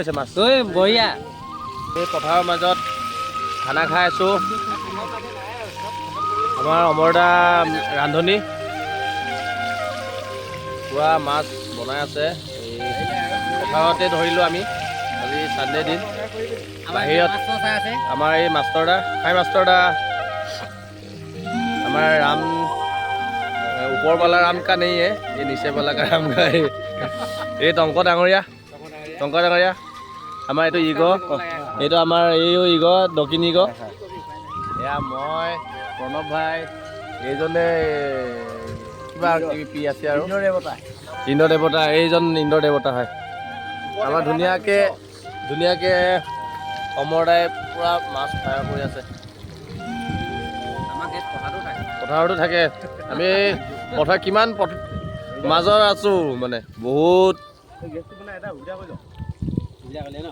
হৈছে মাছ? ঐ, বঢ়িয়া। এই পথাৰৰ মাজত খানা খাই আছোঁ। আমাৰ অমৰদা ৰান্ধনী পূৰা মাছ বনাই আছে। এই পথাৰতে ধৰিলোঁ আমি। আজি চানডে দিন। বাহিৰত আমাৰ এই মাষ্টৰ দা। হাই মাষ্টৰ দা। আমাৰ राम ऊपर वाला राम का नहीं है ये, नीचे वाला का राम का है। এই টংক ডাঙৰীয়া, টংক ডাঙৰীয়া। আমাৰ এইটো ইগ, এইটো আমাৰ এইও ইগ, দক্ষিণ ইগ। এয়া মই, প্ৰণৱ ভাই, এইজনে কিবা কিবি পি আছে আৰু ইন্দ্ৰ দেৱতা, এইজন ইন্দ্ৰ দেৱতা হয় আমাৰ। ধুনীয়াকে ধুনীয়াকে অমৰ দাই পূৰা মাছ ফ্ৰাই কৰি আছে। পথাৰতো থাকে। আমি পথাৰ কিমান মাজত আছো, মানে বহুত। সুবিধা কৰিলে ন?